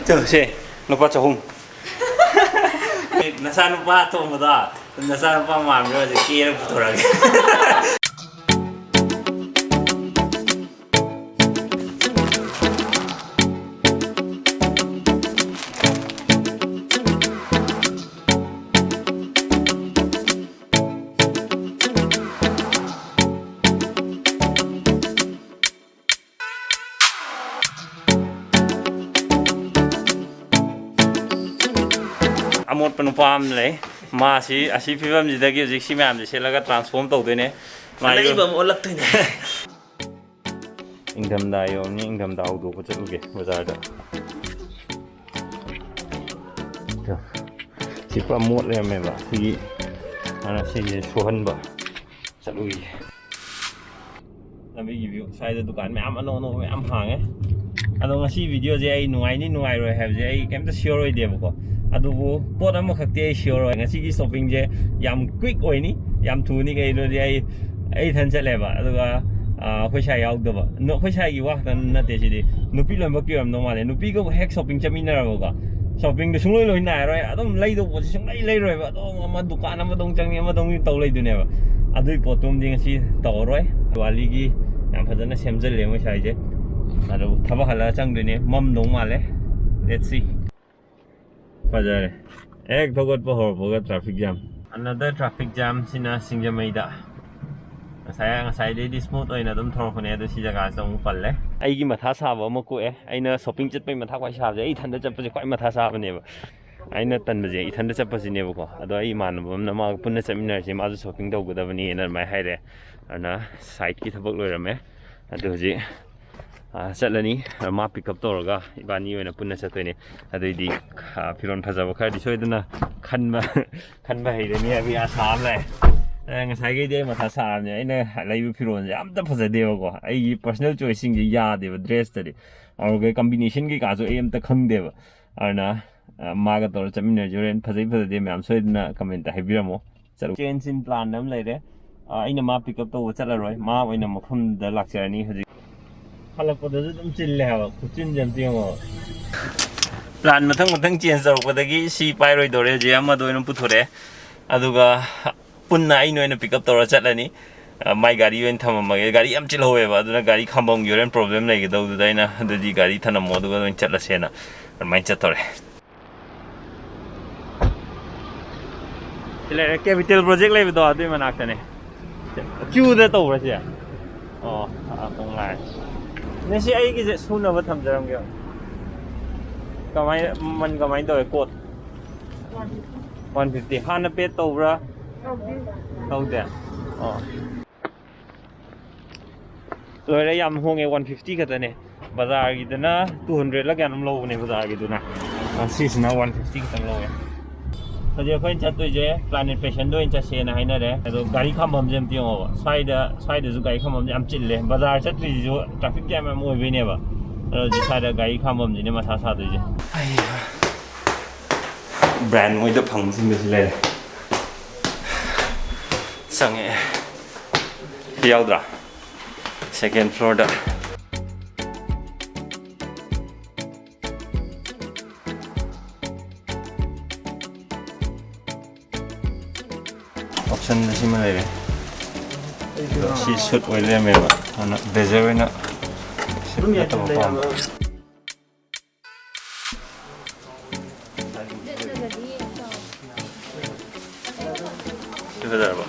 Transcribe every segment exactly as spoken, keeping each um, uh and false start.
ꯆꯠꯂꯨꯁꯦ꯫ ꯂꯨꯄꯥ ꯆꯍꯨꯝ꯫ ꯅꯆꯥꯅꯨꯄꯥ ꯑꯇꯣꯝꯕꯗꯣ, ꯅꯆꯥꯅꯨꯄꯥ ꯃꯥꯟꯕ꯭ꯔꯥ? ꯍꯧꯖꯤꯛ ꯀꯦꯔ ꯄꯨꯊꯣꯔꯛꯑꯒꯦ꯫ ꯑꯃꯣꯠꯄ ꯅꯨꯄꯥ ꯑꯃ ꯂꯩ꯫ ꯃꯥꯁꯤ ꯑꯁꯤ ꯐꯤꯕꯝꯁꯤꯗꯒꯤ ꯍꯧꯖꯤꯛ ꯁꯤ ꯃꯌꯥꯝꯁꯦ ꯁꯦꯠꯂꯒ transform ꯇꯧꯗꯣꯏꯅꯦ꯫ ꯃꯥ ꯑꯅꯩꯕ ꯑꯃ ꯑꯣꯜꯂꯛꯇꯣꯏꯅꯦ꯫ ꯏꯪꯊꯝꯊꯥ ꯌꯧꯔꯝꯅꯤ, ꯏꯪꯊꯝꯊꯥ ꯍꯧꯗꯣꯛꯄ ꯆꯠꯂꯨꯒꯦ ꯕꯖꯥꯔꯗ꯫ ꯁꯤ ꯄꯨꯔꯥ ꯃꯣꯠ ꯂꯩꯔꯝꯃꯦꯕ꯫ ꯁꯤꯒꯤ ꯍꯥꯟꯅ ꯁꯤꯁꯦ ꯁꯨꯍꯟꯕ ꯆꯠꯂꯨꯈꯤꯒꯦ꯫ ꯂꯝꯕꯤꯒꯤ view ꯁ꯭ꯋꯥꯏꯗ ꯗꯨꯀꯥꯟ ꯃꯌꯥꯝ ꯑꯅꯧ ꯑꯅꯧꯕ ꯃꯌꯥꯝ ꯍꯥꯡꯉꯦ꯫ ꯑꯗꯣ ꯉꯁꯤ videoꯁꯦ ꯑꯩ ꯅꯨꯡꯉꯥꯏꯅꯤ ꯅꯨꯡꯉꯥꯏꯔꯣꯏ ꯍꯥꯏꯕꯁꯦ ꯑꯩ ꯀꯩꯝꯇ sure ꯑꯣꯏꯗꯦꯕꯀꯣ꯫ ꯑꯗꯨꯕꯨ ꯄꯣꯠ ꯑꯃꯈꯛꯇꯤ ꯑꯩ sure ꯑꯣꯏ, ꯉꯁꯤꯒꯤ shoppingꯁꯦ ꯌꯥꯝ quick ꯑꯣꯏꯅꯤ, ꯌꯥꯝ ꯊꯨꯅꯤ꯫ ꯀꯩꯅꯣꯗꯤ ꯑꯩ ꯑꯩ ꯏꯊꯟ ꯆꯠꯂꯦꯕ꯫ ꯑꯗꯨꯒ ꯑꯥ, ꯑꯩꯈꯣꯏ ꯁꯥꯏ ꯌꯥꯎꯗꯕ꯫ ꯅ-, ꯑꯩꯈꯣꯏ ꯁꯥꯏꯒꯤ ꯋꯥ ꯈꯛꯇꯪ ꯅꯠꯇꯦ ꯁꯤꯗꯤ, ꯅꯨꯄꯤ ꯂꯣꯏꯅꯃꯛꯀꯤ ꯑꯣꯏꯔꯝꯗꯧ ꯃꯥꯜꯂꯦ꯫ ꯅꯨꯄꯤꯒꯕꯨ ꯍꯦꯛ shopping ꯆꯠꯃꯤꯟꯅꯔꯕꯀꯣ, shoppingꯗꯣ ꯁꯨꯡꯂꯣꯏ ꯂꯣꯏ ꯅꯥꯏꯔꯔꯣꯏ꯫ ꯑꯗꯨꯝ ꯂꯩꯗꯧꯕ ꯄꯣꯠꯁꯦ ꯁꯨꯡꯂꯩ ꯂꯩꯔꯣꯏꯕ꯫ ꯑꯗꯨꯝ ꯑꯃ ꯗꯨꯀꯥꯟ ꯑꯃꯗ ꯑꯃꯨꯛ ꯆꯪꯅꯤ, ꯑꯃꯗ ꯑꯃꯨꯛ ꯇꯧ ꯂꯩꯗꯣꯏꯅꯦꯕ꯫ ꯑꯗꯨꯒꯤ ꯄꯣꯠꯇꯨꯝꯗꯤ ꯉꯁꯤ ꯇꯧꯔꯔꯣꯏ꯫ ꯗꯤꯋꯥꯂꯤꯒꯤ ꯌꯥꯝ ꯐꯖꯅ ꯁꯦꯝꯖꯤꯜꯂꯦ ꯃꯣꯏ ꯁ꯭ꯋꯥꯏꯁꯦ꯫ ꯑꯗꯨ ꯊꯕꯛ ꯍꯜꯂꯛꯑ ꯆꯪꯗꯣꯏꯅꯦ꯫ ꯃꯝꯗꯧ ꯃꯥꯜꯂꯦ꯫ Let's see꯫ ꯐꯖꯔꯦ꯫ ꯍꯦꯛ ꯊꯧꯒꯠꯄ ꯍꯧꯔꯛꯄꯒ traffic jam꯫ Another traffic jam ꯁꯤꯅ ꯁꯤꯡꯖꯃꯩꯗ꯫ ꯉꯁꯥꯏ, ꯉꯁꯥꯏꯗꯩꯗꯤ smooth ꯑꯣꯏꯅ ꯑꯗꯨꯝ ꯊꯧꯔꯛꯄꯅꯦ, ꯑꯗꯣ ꯁꯤ ꯖꯒꯥꯁꯤꯗ ꯑꯃꯨꯛ ꯄꯜꯂꯦ꯫ ꯑꯩꯒꯤ ꯃꯊꯥ ꯁꯥꯕ ꯑꯃ ꯀꯣꯛꯑꯦ꯫ ꯑꯩꯅ shopping ꯆꯠꯄꯩ ꯃꯊꯥ ꯈ꯭ꯋꯥꯏ ꯁꯥꯕꯁꯦ ꯑꯩ ꯏꯊꯟꯗ ꯆꯠꯄꯁꯦ ꯈ꯭ꯋꯥꯏ ꯃꯊꯥ ꯁꯥꯕꯅꯦꯕ꯫ ꯑꯩꯅ ꯇꯟꯕꯁꯦ ꯏꯊꯟꯗ ꯆꯠꯄꯁꯤꯅꯦꯕꯀꯣ꯫ ꯑꯗꯣ ꯑꯩ ꯏꯃꯥꯟꯅꯕ ꯑꯃꯅ ꯃꯥꯒ ꯄꯨꯟꯅ ꯆꯠꯃꯤꯟꯅꯔꯁꯤ, ꯃꯥꯁꯨ shopping ꯇꯧꯒꯗꯕꯅꯦꯅ ꯑꯗꯨꯃꯥꯏꯅ ꯍꯥꯏꯔꯦ꯫ ꯑꯗꯨꯅ siteꯀꯤ ꯊꯕꯛ ꯂꯣꯏꯔꯝꯃꯦ꯫ ꯑꯗꯨ ꯍꯧꯖꯤꯛ, ꯑꯥ, ꯆꯠꯂꯅꯤ꯫ ꯃꯥ pick up ꯇꯧꯔꯒ ꯏꯕꯥꯅꯤ ꯑꯣꯏꯅ ꯄꯨꯟꯅ ꯆꯠꯇꯣꯏꯅꯦ꯫ ꯑꯗꯨꯏꯗꯤ, ꯑꯥ, ꯐꯤꯔꯣꯜ ꯐꯖꯕ ꯈꯔꯗꯤ ꯁꯣꯏꯗꯅ ꯈꯟꯕ, ꯈꯟꯕ ꯍꯩꯔꯅꯤ ꯍꯥꯏꯕꯒꯤ ꯑꯥꯁꯥ ꯑꯃ ꯂꯩ꯫ ꯑ, ꯉꯁꯥꯏꯈꯩꯗꯤ ꯑꯩ ꯃꯊꯥ ꯁꯥꯔꯕꯅꯦ꯫ ꯑꯩꯅ ꯂꯩꯕ ꯐꯤꯔꯣꯜꯁꯦ ꯑꯝꯇ ꯐꯖꯗꯦꯕꯀꯣ꯫ ꯑꯩꯒꯤ personal choiceꯁꯤꯡꯁꯦ ꯌꯥꯗꯦꯕ dressꯇꯗꯤ꯫ ꯑꯗꯨꯒ combination ꯀꯩꯀꯥꯁꯨ ꯑꯩ ꯑꯝꯇ ꯈꯪꯗꯦꯕ꯫ ꯑꯗꯨꯅ, ꯑ, ꯃꯥꯒ ꯇꯧꯔ ꯆꯠꯃꯤꯟꯅꯔꯁꯤ꯫ ꯍꯣꯔꯦꯟ ꯐꯖꯩ ꯐꯖꯗꯦ ꯃꯌꯥꯝ ꯁꯣꯏꯗꯅ commentꯇ ꯍꯥꯏꯕꯤꯔꯝꯃꯣ꯫ ꯆꯠꯂꯨ꯫ Change in plan ꯑꯃ ꯂꯩꯔꯦ꯫ ꯑ, ꯑꯩꯅ ꯃꯥ pick up ꯇꯧꯕ ꯆꯠꯂꯔꯣꯏ꯫ ꯃꯥ ꯑꯣꯏꯅ ꯃꯐꯝꯗ ꯂꯥꯛꯆꯔꯅꯤ ꯍꯧꯖꯤꯛ꯫ ꯍꯜꯂꯛꯄꯗꯁꯨ ꯑꯗꯨꯝ ꯆꯤꯜꯂꯦ ꯍꯥꯏꯕ꯫ ꯈꯨꯆꯤꯟꯁꯦ ꯑꯝꯇ ꯌꯦꯡꯉꯣ꯫ ꯄ꯭ꯂꯥꯟ ꯃꯊꯪ ꯃꯊꯪ ꯆꯦꯟꯖ ꯇꯧꯔꯛꯄꯗꯒꯤ ꯁꯤ ꯄꯥꯏꯔꯣꯏꯗꯧꯔꯦ, ꯍꯧꯖꯤꯛ ꯑꯃꯗ ꯑꯣꯏꯅ ꯄꯨꯊꯣꯔꯛꯑꯦ꯫ ꯑꯗꯨꯒ ꯄꯨꯟꯅ ꯑꯩꯅ ꯑꯣꯏꯅ ꯄꯤꯛ ꯑꯞ ꯇꯧꯔ ꯆꯠꯂꯅꯤ꯫ ꯑ, ꯃꯥꯏ ꯒꯥꯔꯤ ꯑꯣꯏꯅ ꯊꯝꯃꯝꯃꯒꯦ꯫ ꯒꯥꯔꯤ ꯌꯥꯝ ꯆꯤꯜꯍꯧꯋꯦꯕ, ꯑꯗꯨꯅ ꯒꯥꯔꯤ ꯈꯥꯝꯕꯝꯒꯤ ꯍꯣꯔꯦꯟ ꯄ꯭ꯔꯣꯕ꯭ꯂꯦꯝ ꯂꯩꯒꯗꯧꯗꯨꯗ ꯑꯩꯅ ꯑꯗꯨꯗꯤ ꯒꯥꯔꯤ ꯊꯅꯝꯃꯣ ꯑꯗꯨꯒ ꯑꯣꯏꯅ ꯆꯠꯂꯁꯦꯅ ꯑꯗꯨꯃꯥꯏꯅ ꯆꯠꯇꯧꯔꯦ꯫ ꯁꯤ ꯂꯩꯔꯦ, ꯀꯦꯄꯤꯇꯦꯜ ꯄ꯭ꯔꯣꯖꯦꯛ ꯂꯩꯕꯗꯣ ꯑꯗꯨꯏ ꯃꯅꯥꯛꯇꯅꯦ꯫ ꯀ꯭ꯌꯨꯗ ꯇꯧꯕ꯭ꯔꯥ ꯁꯤꯁꯦ? ꯑꯣ, ꯑꯥ, ꯄꯨꯡ ꯉꯥꯏ꯫ ꯅꯦ, ꯁꯤ ꯑꯩꯒꯤꯁꯦ ꯁꯨꯅꯕ ꯊꯝꯖꯔꯝꯒꯦ꯫ ꯀꯃꯥꯏꯅ, ꯃꯃꯜ ꯀꯃꯥꯏꯅ ꯇꯧꯋꯦ? Coat one fifty. ꯍꯥꯟꯅ ꯄꯦꯗ ꯇꯧꯕ꯭ꯔꯥ? ꯇꯧꯗꯦ꯫ ꯑꯣ꯫ ꯂꯣꯏꯔꯦ, ꯌꯥꯝ ꯍꯣꯡꯉꯦ, ꯋꯥꯟ ꯐꯤꯐꯇꯤ ꯈꯛꯇꯅꯦ꯫ ꯕꯖꯥꯔꯒꯤꯗꯨꯅ ꯇꯨ ꯍꯟꯗ꯭ꯔꯦꯗꯂ ꯀꯌꯥꯅꯣꯝ ꯂꯧꯕꯅꯦ, ꯕꯖꯥꯔꯒꯤꯗꯨꯅ꯫ ꯑ, ꯁꯤꯁꯤꯅ ꯋꯥꯟ ꯐꯤꯐꯇꯤ ꯈꯛꯇꯪ ꯂꯧꯋꯦ꯫ ꯍꯧꯖꯤꯛ ꯑꯩꯈꯣꯏꯅ ꯆꯠꯇꯣꯏꯁꯦ ꯄ꯭ꯂꯥꯅꯦꯠ ꯐꯦꯁꯟꯗ ꯑꯣꯏꯅ ꯆꯠꯁꯦꯅ ꯍꯥꯏꯅꯔꯦ꯫ ꯑꯗꯣ ꯒꯥꯔꯤ ꯈꯥꯝꯐꯝꯁꯦ ꯑꯝꯇ ꯌꯦꯡꯉꯣꯕ꯫ ꯁ꯭ꯋꯥꯏꯗ, ꯁ꯭ꯋꯥꯏꯗꯁꯨ ꯒꯥꯔꯤ ꯈꯥꯝꯐꯝꯁꯦ ꯌꯥꯝ ꯆꯤꯜꯂꯦ꯫ ꯕꯖꯥꯔ ꯆꯠꯇ꯭ꯔꯤꯁꯤꯁꯨ ꯇ꯭ꯔꯥꯐꯤꯛ ꯖꯥꯝ ꯌꯥꯝ ꯑꯣꯏꯕꯩꯅꯦꯕ꯫ ꯑꯗꯣ ꯍꯧꯖꯤꯛ ꯁ꯭ꯋꯥꯏꯗ ꯒꯥꯔꯤ ꯈꯥꯝꯐꯝꯁꯤꯅꯦ ꯃꯊꯥ ꯁꯥꯗꯣꯏꯁꯦ꯫ ꯕ꯭ꯔꯥꯟ ꯃꯣꯏꯗ ꯐꯪꯕꯁꯤꯡꯗꯨꯁꯨ ꯂꯩꯔꯦ꯫ ꯆꯪꯉꯛꯑꯦ꯫ ꯁꯤ ꯌꯥꯎꯗ꯭ꯔꯥ? ꯁꯦꯀꯦꯟ ꯐ꯭ꯂꯣꯔꯗ꯫ ꯑꯣꯞꯁꯟꯗ ꯁꯤꯃ ꯂꯩꯔꯦ꯫ ꯑꯗꯣ ꯁꯤ ꯁꯨꯠ ꯑꯣꯏ ꯂꯩꯔꯝꯃꯦꯕ꯫ ꯑꯗꯨꯅ ꯕ꯭ꯂꯦꯖꯔ ꯑꯣꯏꯅ ꯁꯨꯠ ꯅꯠꯇꯕ ꯄꯥꯝꯕ꯫ ꯁꯤ ꯐꯖꯔꯕ?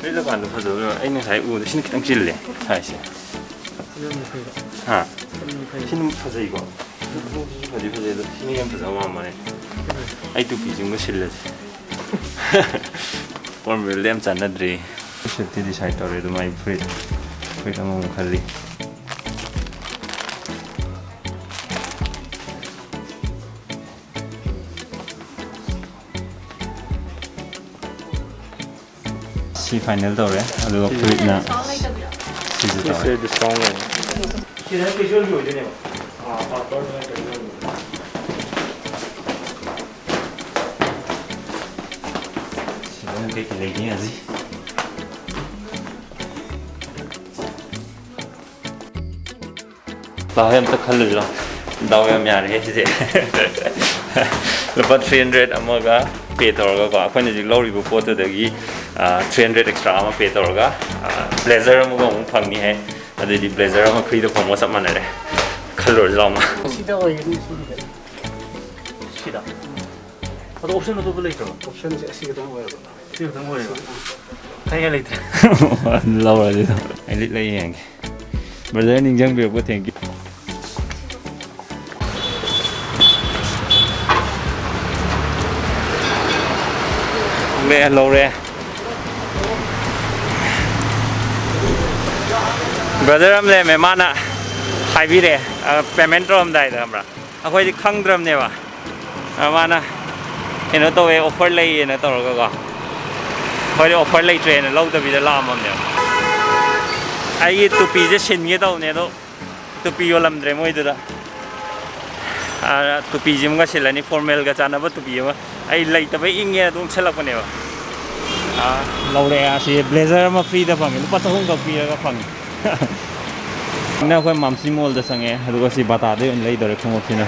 ꯂꯤꯠꯂꯀꯥꯟꯗ ꯐꯖꯕ꯫ ꯑꯩꯅ ꯉꯁꯥꯏ ꯎꯕꯗ ꯁꯤꯅ ꯈꯤꯇꯪ ꯆꯤꯜꯂꯦ ꯁꯥꯏꯖꯁꯦ꯫ ꯁꯤꯅ ꯐꯩꯕ꯫ ꯍꯥ? ꯁꯤꯅ ꯐꯩ꯫ ꯁꯤꯅ ꯐꯖꯩꯀꯣ? ꯁꯤꯁꯨ ꯐꯗꯤ ꯐꯖꯩ, ꯑꯗꯣ ꯁꯤꯅ ꯍꯦꯟꯅ ꯐꯖꯕ ꯃꯥꯟꯕꯅꯦ꯫ ꯑꯩ ꯇꯨꯄꯤꯁꯤꯃꯒ ꯁꯤꯜꯂꯁꯤ꯫ ꯐꯣꯔꯃꯦꯜꯗ ꯌꯥꯝ ꯆꯥꯟꯅꯗ꯭ꯔꯦ꯫ ꯁꯨꯠꯇꯤ ꯗꯤꯁꯥꯏꯠ ꯇꯧꯔꯦ, ꯑꯗꯨꯝ ꯑꯩ ꯐꯨꯔꯤꯠ, ꯐꯨꯔꯤꯠ ꯑꯃꯃꯨꯛ ꯈꯜꯂꯤ꯫ ꯁꯤ ꯐꯥꯏꯅꯦꯜ ꯇꯧꯔꯦ, ꯑꯗꯨꯒ ꯐꯨꯔꯤꯠꯅ ꯁꯤꯁꯦ ꯇꯧꯔꯦ꯫ ꯁꯤꯁꯦ ꯗꯤꯁꯀꯥꯎꯟ ꯂꯩ꯫ ꯁꯤꯗꯅ ꯀꯦꯖꯨꯋꯦꯜꯒꯤ ꯑꯣꯏꯗꯣꯏꯅꯦꯕ꯫ ꯑꯥ, ꯄꯥꯔꯄꯜꯗꯨꯅ ꯀꯦꯖꯨꯋꯦꯜꯒꯤ꯫ ꯁꯤꯗꯅ ꯀꯩꯀꯩ ꯂꯩꯒꯦ ꯌꯦꯡꯉꯁꯤ꯫ ꯍꯣꯏ, ꯑꯝꯇ ꯈꯜꯂꯨꯁꯤ ꯂꯥꯎ꯫ ꯗꯥꯎ ꯌꯥꯝ ꯌꯥꯔꯦꯍꯦ ꯁꯤꯗꯤ꯫ ꯂꯨꯄꯥ ꯊ꯭ꯔꯤ ꯍꯟꯗ꯭ꯔꯦꯠ ꯑꯃꯒ ꯄꯦ ꯇꯧꯔꯒꯀꯣ, ꯑꯩꯈꯣꯏꯅ ꯍꯧꯖꯤꯛ ꯂꯧꯔꯤꯕ ꯄꯣꯠꯇꯨꯗꯒꯤ ꯊ꯭ꯔꯤ ꯍꯟꯗ꯭ꯔꯦꯠ ꯑꯦꯛꯁꯇ꯭ꯔꯥ ꯑꯃ ꯄꯦ ꯇꯧꯔꯒ ꯕ꯭ꯂꯦꯖꯔ ꯑꯃꯒ ꯑꯃꯨꯛ ꯐꯪꯅꯤ ꯍꯥꯏ꯫ ꯑꯗꯨꯗꯤ ꯕ꯭ꯂꯦꯖꯔ ꯑꯃ ꯐ꯭ꯔꯤꯗ ꯐꯪꯕ ꯆꯞ ꯃꯥꯟꯅꯔꯦ꯫ ꯈꯜꯂꯨꯔꯁꯤ ꯂꯥꯎꯅ꯫ ꯁꯤꯗ ꯑꯣꯏꯒꯅꯤ ꯁꯤꯒꯤꯗꯤ꯫ ꯁꯤꯗ꯫ ꯑꯗꯣ ꯑꯣꯞꯁꯟ ꯑꯇꯣꯞꯄ ꯂꯩꯇ꯭ꯔꯣ? ꯑꯣꯞꯁꯟꯁꯦ ꯑꯁꯤ ꯈꯛꯇꯪ ꯑꯣꯏꯔꯕ꯫ ꯁꯤ ꯈꯛꯇꯪ ꯑꯣꯏꯔꯕ꯫ ꯈꯟꯅꯤꯡꯉꯥꯏ ꯂꯩꯇ꯭ꯔꯦ꯫ ꯂꯧꯔꯁꯤ ꯑꯗꯨꯝ꯫ ꯑꯩ ꯂꯤꯠꯂ ꯌꯦꯡꯒꯦ꯫ ꯕ꯭ꯔꯗꯔ ꯅꯤꯡꯁꯤꯡꯕꯤꯔꯛꯄ, thank you꯫ ꯂꯧꯔꯦ, ꯂꯧꯔꯦ꯫ ꯕ꯭ꯔꯗꯔ ꯑꯃ ꯂꯩꯔꯝꯃꯦ, ꯃꯥꯅ ꯍꯥꯏꯕꯤꯔꯛꯑꯦ, ꯑ, ꯄꯦꯃꯦꯟ ꯇꯧꯔꯝꯗꯥꯏꯗ, ꯈꯪꯕ꯭ꯔꯥ? ꯑꯩꯈꯣꯏꯗꯤ ꯈꯪꯗ꯭ꯔꯕꯅꯦꯕ꯫ ꯑ, ꯃꯥꯅ ꯀꯩꯅꯣ ꯇꯧꯋꯦ, ꯑꯣꯐꯔ ꯂꯩꯌꯦꯅ ꯇꯧꯔꯒꯀꯣ꯫ ꯑꯩꯈꯣꯏꯗꯤ ꯑꯣꯐꯔ ꯂꯩꯇ꯭ꯔꯦꯅ ꯂꯧꯗꯕꯤꯗ ꯂꯥꯛꯑꯝꯃꯕꯅꯦꯕ꯫ ꯑꯩꯒꯤ ꯇꯨꯄꯤꯁꯦ ꯁꯤꯟꯒꯦ ꯇꯧꯕꯅꯦ, ꯑꯗꯣ ꯇꯨꯄꯤ ꯌꯣꯜꯂꯝꯗ꯭ꯔꯦ ꯃꯣꯏꯗꯨꯗ꯫ ꯑ, ꯇꯨꯄꯤꯁꯤꯃꯒ ꯁꯤꯜꯂꯅꯤ, ꯐꯣꯔꯃꯦꯜꯒ ꯆꯥꯟꯅꯕ ꯇꯨꯄꯤ ꯑꯃ꯫ ꯑꯩ ꯂꯩꯇꯕꯩ ꯏꯪꯉꯦ ꯑꯗꯨꯝ ꯁꯤꯜꯂꯛꯄꯅꯦꯕ꯫ ꯑ, ꯂꯧꯔꯛꯑꯦ꯫ ꯑꯁꯤ ꯕ꯭ꯂꯦꯖꯔ ꯑꯃ ꯐ꯭ꯔꯤꯗ ꯐꯪꯉꯦ, ꯂꯨꯄꯥ ꯆꯍꯨꯝꯈꯛ ꯄꯤꯔꯒ ꯐꯪꯉꯦ꯫ ꯅ ꯑꯩꯈꯣꯏ ꯃꯥꯝꯁꯤ ꯃꯣꯜꯗ ꯆꯪꯉꯦ, ꯑꯗꯨꯒ ꯁꯤ ꯕꯥꯇꯥꯗꯩ ꯑꯣꯏꯅ ꯂꯩꯗꯧꯔꯦ ꯈꯣꯡꯎꯞꯁꯤꯅ꯫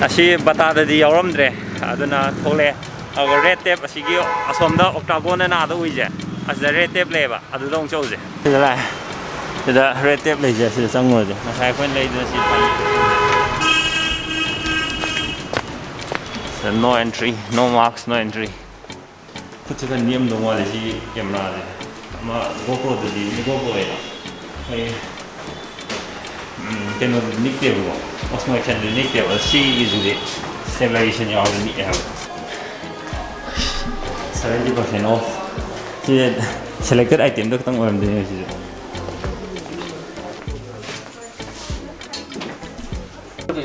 ꯑꯁꯤ ꯕꯥꯇꯥꯗꯗꯤ ꯌꯥꯎꯔꯝꯗ꯭ꯔꯦ, ꯑꯗꯨꯅ ꯊꯣꯛꯂꯛꯑꯦ꯫ ꯑꯗꯨꯒ ꯔꯦꯠ ꯇꯦꯞ, ꯑꯁꯤꯒꯤ ꯑꯁꯣꯝꯗ ꯑꯣꯛꯇꯥꯒꯣꯟ ꯑꯅ ꯑꯥꯗ ꯎꯏꯁꯦ, ꯑꯁꯤꯗ ꯔꯦꯠ ꯇꯦꯞ ꯂꯩꯌꯦꯕ, ꯑꯗꯨꯗ ꯑꯃꯨꯛ ꯆꯧꯁꯦ꯫ ꯁꯤꯗ ꯂꯥꯛꯑꯦ꯫ ꯁꯤꯗ ꯔꯦꯠ ꯇꯦꯞ ꯂꯩꯁꯦ, ꯁꯤꯗ ꯆꯪꯉꯨꯔꯁꯦ꯫ ꯉꯁꯥꯏ ꯑꯩꯈꯣꯏꯅ ꯂꯩꯗꯅ ꯁꯤ ꯐꯪꯉꯤ꯫ ꯁꯤꯗ no entry, no mask, no entry꯫ ꯈꯨꯠꯁꯦ ꯈꯔ ꯅꯦꯝꯗꯧ ꯃꯥꯜꯂꯦ ꯁꯤꯒꯤ ꯀꯦꯃꯦꯔꯥꯁꯦ꯫ ꯑꯃ ꯒꯣꯄ꯭ꯔꯣꯗꯨꯗꯤ, ꯒꯣꯄ꯭ꯔꯣ ꯑꯣꯏꯅ ꯑꯩꯈꯣꯏ, ꯎꯝ, ꯀꯩꯅꯣꯗꯨꯗꯤ ꯅꯤꯛꯇꯦꯕꯀꯣ, ꯑꯣꯁꯃꯣ ꯑꯦꯛꯁꯟꯗꯨꯗꯤ ꯅꯤꯛꯇꯦꯕ꯫ ꯁꯤꯒꯤꯁꯤꯗꯤ ꯁ꯭ꯇꯦꯕꯤꯂꯥꯏꯖꯦꯁꯟ ꯌꯥꯎꯔꯗꯤ ꯅꯤꯛꯑꯦ ꯍꯥꯏꯕ꯫ Seventy percent off꯫ ꯁꯤ selected itemꯗ ꯈꯛꯇꯪ ꯑꯣꯏꯔꯝꯗꯣꯏꯅꯦ ꯁꯤꯁꯨ꯫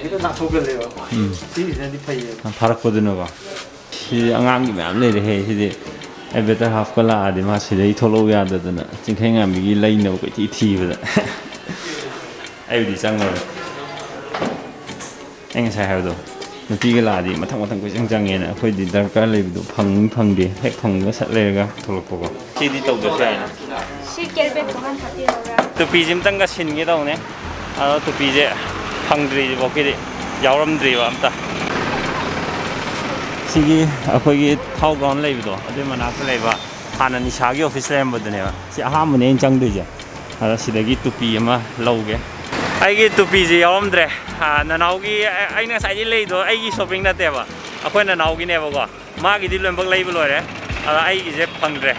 ꯍꯦꯛꯇ ꯅꯥꯊꯣꯛꯀꯜꯂꯦꯕ꯫ ꯎꯝ꯫ ꯁꯤꯁꯤꯅꯗꯤ ꯐꯩꯌꯦꯕ꯫ ꯐꯥꯔꯛꯄꯗꯨꯅꯀꯣ꯫ ꯁꯤ ꯑꯉꯥꯡꯒꯤ ꯃꯌꯥꯝ ꯂꯩꯔꯦꯍꯦ꯫ ꯁꯤꯗꯤ ꯑꯦꯕꯦꯇꯔ ꯍꯥꯞꯀ ꯂꯥꯛꯑꯗꯤ ꯃꯥ ꯁꯤꯗꯩ ꯊꯣꯛꯂꯛꯎ ꯌꯥꯗꯗꯅ ꯆꯤꯡꯈꯩꯉꯥꯟꯕꯤꯒꯤ ꯂꯩꯅꯕ ꯀꯣꯏꯊꯤ ꯊꯤꯕꯗ꯫ ꯑꯩꯕꯨꯗꯤ ꯆꯪꯉꯔꯣꯏ꯫ ꯑꯩ ꯉꯁꯥꯏ ꯍꯥꯏꯕꯗꯣ, ꯅꯨꯄꯤꯒ ꯂꯥꯛꯑꯗꯤ ꯃꯊꯪ ꯃꯊꯪ ꯀꯣꯏꯆꯪ ꯆꯪꯉꯦꯅ꯫ ꯑꯩꯈꯣꯏꯗꯤ ꯗꯔꯀꯥꯔ ꯂꯩꯕꯗꯣ ꯐꯪ ꯐꯪꯗꯦ, ꯍꯦꯛ ꯐꯪꯕꯒ ꯁꯠ ꯂꯩꯔꯒ ꯊꯣꯛꯂꯛꯄꯀꯣ꯫ ꯁꯤꯗꯤ ꯇꯧꯗ꯭ꯔꯁꯨ ꯌꯥꯏꯅ꯫ ꯁꯤ ꯀꯦꯔꯕꯦꯠ ꯇꯣꯉꯥꯟ ꯍꯥꯞꯄꯤꯔꯛꯎꯔꯥ? ꯇꯨꯄꯤꯁꯤ ꯑꯝꯇꯪꯒ ꯁꯤꯟꯒꯦ ꯇꯧꯅꯦ꯫ ꯑꯗꯣ ꯇꯨꯄꯤꯁꯦ ꯐꯪꯗ꯭ꯔꯤ, ꯍꯧꯖꯤꯛꯐꯥꯎꯒꯤꯗꯤ ꯌꯥꯎꯔꯝꯗ꯭ꯔꯤꯕ ꯑꯝꯇ꯫ ꯁꯤꯒꯤ ꯑꯩꯈꯣꯏꯒꯤ ꯊꯥꯎ ꯒ꯭ꯔꯥꯎꯟ ꯂꯩꯕꯗꯣ, ꯑꯗꯨꯏ ꯃꯅꯥꯛꯇ ꯂꯩꯕ ꯍꯥꯟꯅ ꯅꯤꯁꯥꯒꯤ ꯑꯣꯐꯤꯁ ꯂꯩꯔꯝꯕꯗꯨꯅꯦꯕ꯫ ꯁꯤ ꯑꯍꯥꯟꯕꯅꯦ ꯑꯩꯅ ꯆꯪꯗꯣꯏꯁꯦ꯫ ꯑꯗ ꯁꯤꯗꯒꯤ ꯇꯨꯄꯤ ꯑꯃ ꯂꯧꯒꯦ꯫ ꯑꯩꯒꯤ ꯇꯨꯄꯤꯁꯦ ꯌꯥꯎꯔꯝꯗ꯭ꯔꯦ꯫ ꯑꯥ, ꯅꯅꯥꯎꯒꯤ, ꯑꯩ-, ꯑꯩꯅ ꯉꯁꯥꯏꯗꯩ ꯂꯩꯗꯣ ꯑꯩꯒꯤ ꯁꯣꯞꯄꯤꯡ ꯅꯠꯇꯦꯕ, ꯑꯩꯈꯣꯏ ꯅꯅꯥꯎꯒꯤꯅꯦꯕꯀꯣ꯫ ꯃꯥꯒꯤꯗꯤ ꯂꯣꯏꯅꯃꯛ ꯂꯩꯕ ꯂꯣꯏꯔꯦ꯫ ꯑꯗ ꯑꯩꯒꯤꯁꯦ ꯐꯪꯗ꯭ꯔꯦ꯫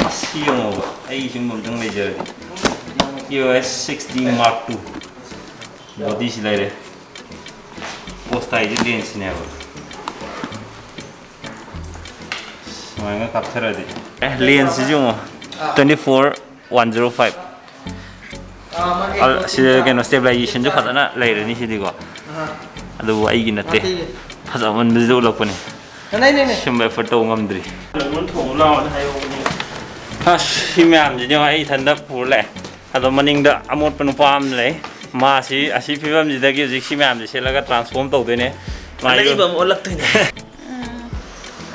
ꯑꯁ, ꯁꯤ ꯌꯦꯡꯉꯣꯕ, ꯑꯩ ꯁꯤꯒꯨꯝꯕ ꯑꯝꯇꯪ ꯂꯩꯖꯔꯒꯦ꯫ ꯏ ꯑꯣ ꯑꯦꯁ ꯁꯤꯛꯁꯇꯤ Mark two꯫ ꯕꯣꯗꯤꯁꯤ ꯂꯩꯔꯦ꯫ ꯄꯣꯁ ꯇꯥꯏꯁꯤ ꯂꯦꯟꯁꯁꯤꯅꯦꯕ꯫ ꯁꯨꯃꯥꯏꯅ ꯀꯥꯞꯊꯔꯗꯤ꯫ ꯑꯦ, ꯂꯦꯟꯁꯁꯤꯁꯨ ꯌꯦꯡꯉꯣ, twenty four one zero five꯫ ꯑ, ꯁꯤꯗ ꯀꯩꯅꯣ, ꯁ꯭ꯇꯦꯕꯤꯂꯥꯏꯖꯦꯁꯟꯁꯨ ꯐꯖꯅ ꯂꯩꯔꯅꯤ ꯁꯤꯗꯤꯀꯣ꯫ ꯑꯗꯨꯕꯨ ꯑꯩꯒꯤ ꯅꯠꯇꯦ꯫ ꯐꯖꯃꯟꯕꯁꯤꯗ ꯎꯠꯂꯛꯄꯅꯤ꯫ ꯁꯨꯝꯕ ꯑꯦꯐꯣꯔꯠ ꯇꯧꯕ ꯉꯝꯗ꯭ꯔꯤ꯫ ꯑꯁ, ꯁꯤ ꯃꯌꯥꯝꯁꯤꯗꯤ ꯑꯩ ꯏꯊꯟꯗ ꯄꯨꯔ ꯂꯥꯛꯑꯦ꯫ ꯑꯗꯣ ꯃꯅꯤꯡꯗ ꯑꯃꯣꯠꯄ ꯅꯨꯄꯥ ꯑꯃ ꯂꯩ꯫ ꯃꯥꯁꯤ ꯑꯁꯤ ꯐꯤꯕꯝꯁꯤꯗꯒꯤ ꯍꯧꯖꯤꯛ ꯁꯤ ꯃꯌꯥꯝꯁꯦ ꯁꯦꯠꯂꯒ ꯇ꯭ꯔꯥꯟꯁꯐꯣꯔꯝ ꯇꯧꯗꯣꯏꯅꯦ꯫ ꯃꯥꯏꯗꯣ ꯑꯅꯩꯕ ꯑꯃ ꯑꯣꯜꯂꯛꯇꯣꯏꯅꯦ꯫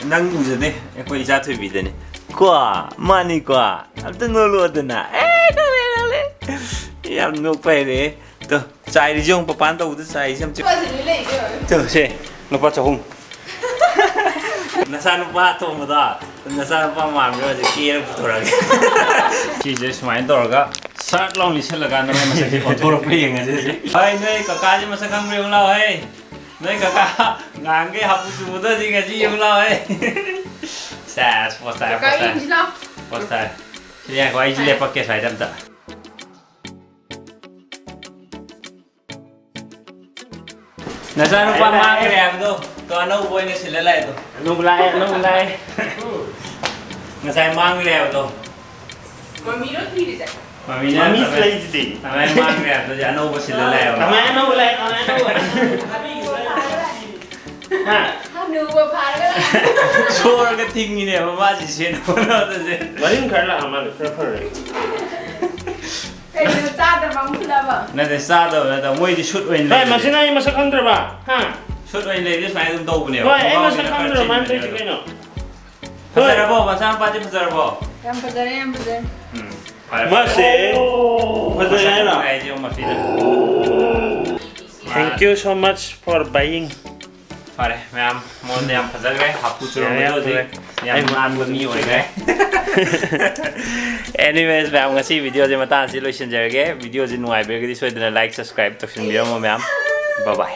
ꯅꯪ ꯎꯖꯗꯦ, ꯑꯩꯈꯣꯏ ꯏꯆꯥ ꯊꯣꯏꯕꯤꯗꯅꯤ꯫ ꯀꯣ, ꯃꯥꯅꯤꯀꯣ꯫ ꯑꯝꯇ ꯅꯣꯛꯂꯛꯑꯣꯗꯅ꯫ ꯑꯦ, ꯅꯣꯛꯂꯦ, ꯅꯣꯛꯂꯦ꯫ ꯌꯥꯝ ꯅꯣꯛꯄ ꯍꯩꯔꯦ꯫ ꯇꯣ, ꯆꯥꯏꯔꯤꯁꯦ ꯌꯦꯡꯉꯨ, ꯄꯄꯥꯅ ꯇꯧꯕꯗ ꯆꯥꯏꯔꯤꯁꯦ ꯌꯥꯝ ꯆꯤꯛ-, ꯇꯣ, ꯁꯦ, ꯂꯨꯄꯥ ꯆꯍꯨꯝ꯫ ꯅꯆꯥꯅꯨꯄꯥ ꯑꯇꯣꯝꯕꯗꯣ, ꯅꯆꯥꯅꯨꯄꯥ ꯃꯥꯟꯕꯗꯣ ꯍꯧꯖꯤꯛ ꯀꯦꯔ ꯄꯨꯊꯣꯔꯛꯑꯒꯦ꯫ ꯁꯤꯁꯦ ꯁꯨꯃꯥꯏꯅ ꯇꯧꯔꯒ ꯁꯠ ꯂꯥꯎ ꯂꯤꯠꯁꯜꯂꯀꯥꯟꯗ ꯃꯥꯏ ꯃꯁꯛꯁꯦ ꯑꯣꯟꯊꯣꯔꯛꯄ꯭ꯔꯥ ꯌꯦꯡꯉꯁꯦ ꯍꯧꯖꯤꯛ꯫ ꯍꯣꯏ, ꯅꯣꯏ ꯀꯀꯥꯁꯦ ꯃꯁꯛ ꯈꯪꯕ꯭ꯔꯥ ꯌꯦꯡꯉꯨ ꯂꯥꯎ, ꯍꯦ꯫ ꯅꯣꯏ ꯀꯀꯥ ꯉꯍꯥꯟꯈꯩ ꯍꯥꯄꯨ ꯆꯨꯕꯗꯣ ꯍꯧꯖꯤꯛ ꯉꯁꯤ ꯌꯦꯡꯉꯨ ꯂꯥꯎ, ꯍꯦ꯫ ꯁꯦꯁ, ꯄꯣꯁ ꯇꯥꯔꯦ, ꯀꯀꯥ ꯄꯣꯁ ꯇꯥꯔꯦ꯫ ꯌꯦꯡꯁꯤ ꯂꯥꯎ꯫ ꯄꯣꯁ ꯇꯥꯔꯦ꯫ ꯁꯤꯗꯤ ꯉꯥꯏꯈꯣ, ꯑꯩꯁꯤ ꯂꯦꯞꯄꯛꯀꯦ ꯁ꯭ꯋꯥꯏꯗ ꯑꯝꯇ꯫ ꯅꯆꯥꯅꯨꯄꯥ ꯃꯥꯡꯈ꯭ꯔꯦ ꯍꯥꯏꯕꯗꯣ, ꯇꯣ, ꯑꯅꯧꯕ ꯑꯣꯏꯅ ꯁꯤꯜꯂ ꯂꯥꯛꯑꯦ ꯇꯣ꯫ ꯑꯅꯧꯕ ꯂꯥꯛꯑꯦ, ꯑꯅꯧꯕ ꯂꯥꯛꯑꯦ꯫ ꯉꯁꯥꯏ ꯃꯥꯡꯈ꯭ꯔꯦ ꯍꯥꯏꯕꯗꯣ꯫ ꯃꯃꯤꯔꯣ ꯊꯤꯔꯤꯁꯦ? ꯃꯃꯤꯅ ꯃꯃꯤ ꯀꯃꯥꯏ-, ꯂꯩꯁꯤꯗꯤ꯫ ꯀꯃꯥꯏꯅ ꯃꯥꯡꯈ꯭ꯔꯦ ꯍꯥꯏꯕꯗꯨꯗꯤ ꯑꯅꯧꯕ ꯁꯤꯜꯂ ꯂꯥꯛꯑꯦꯕ꯫ ꯀꯃꯥꯏꯅ ꯑꯅꯧꯕ ꯂꯥꯛꯑꯦ, ꯀꯃꯥꯏꯅ ꯑꯅꯧꯕ? ꯍꯥ? ꯍꯅꯨꯕ ꯐꯥꯔꯒ ꯂꯥꯛꯑꯦ꯫ ꯁꯣꯔꯒ ꯊꯤꯡꯉꯤꯅꯦꯕ ꯃꯥꯁꯤ ꯁꯦꯟꯅ ꯍꯣꯠꯅꯕꯗꯁꯦ꯫ ꯃꯔꯤꯟ ꯈꯔ ꯂꯥꯛꯑ ꯃꯥꯜꯂꯦ, ꯈꯔ ꯐꯔꯦ꯫ ꯀꯩꯅꯣ, ꯆꯥꯗꯕ ꯑꯃꯨꯛ ꯐꯨꯜꯂꯕ? ꯅꯠꯇꯦ, ꯆꯥꯗꯕ ꯅꯠꯇꯕ, ꯃꯣꯏꯗꯤ ꯁꯨꯠ ꯑꯣꯏꯅ ꯚꯥꯏ, ꯂꯩꯕꯅꯦ꯫ ꯃꯁꯤꯅ ꯑꯩ ꯃꯁꯛ ꯈꯪꯗ꯭ꯔꯕ? ꯍꯥ? ꯁꯨꯠ ꯑꯣꯏꯅ ꯂꯩꯕꯁꯦ ꯁꯨꯃꯥꯏꯅ ꯑꯗꯨꯝ ꯇꯧꯕꯅꯦꯕ꯫ ꯍꯣꯏ, ꯑꯩ ꯈꯣꯡꯒ꯭ꯔꯥꯎꯁꯤꯅ ꯃꯁꯛ ꯈꯔ ꯈꯪꯗ꯭ꯔꯕ, ꯃꯥꯅ ꯆꯤꯟꯕꯅꯦ ꯇꯧꯔꯤꯁꯦ ꯑꯗꯨꯝ꯫ ꯀꯩꯅꯣ? ꯐꯖꯔꯕꯣ? ꯃꯆꯥꯅꯨꯄꯥꯁꯦ ꯐꯖꯔꯕꯣ? ꯌꯥꯝ ꯐꯖꯔꯦ, ꯌꯥꯝ ꯐꯖꯔꯦ꯫ ꯎꯝ꯫ ꯃꯥꯁꯦ ꯐꯖꯩ ꯍꯥꯏꯔꯣ? ꯍꯥꯏꯁꯦ ꯃꯁꯤꯗ꯫ Thank you so much for buying. ꯐꯔꯦ ꯃꯌꯥꯝ, ꯃꯉꯣꯟꯗ ꯌꯥꯝ ꯐꯖꯈ꯭ꯔꯦ ꯍꯥꯄꯨ ꯆꯨꯔꯝꯕꯗꯣ꯫ ꯌꯥꯝ ꯍꯧꯖꯤꯛ ꯌꯥꯝ ꯅꯥꯟꯕ ꯃꯤ ꯑꯣꯏꯈ꯭ꯔꯦ꯫ Anyways ꯃꯌꯥꯝ, ꯉꯁꯤ video ꯁꯦ ꯃꯇꯥꯡ ꯑꯁꯤ ꯂꯣꯏꯁꯤꯟꯖꯔꯒꯦ꯫ Video ꯁꯦ ꯅꯨꯡꯉꯥꯏꯕꯤꯔꯒꯗꯤ ꯁꯣꯏꯗꯅ like, subscribe ꯇꯧꯁꯤꯟꯕꯤꯔꯝꯃꯣ ꯃꯌꯥꯝ꯫ Bye bye.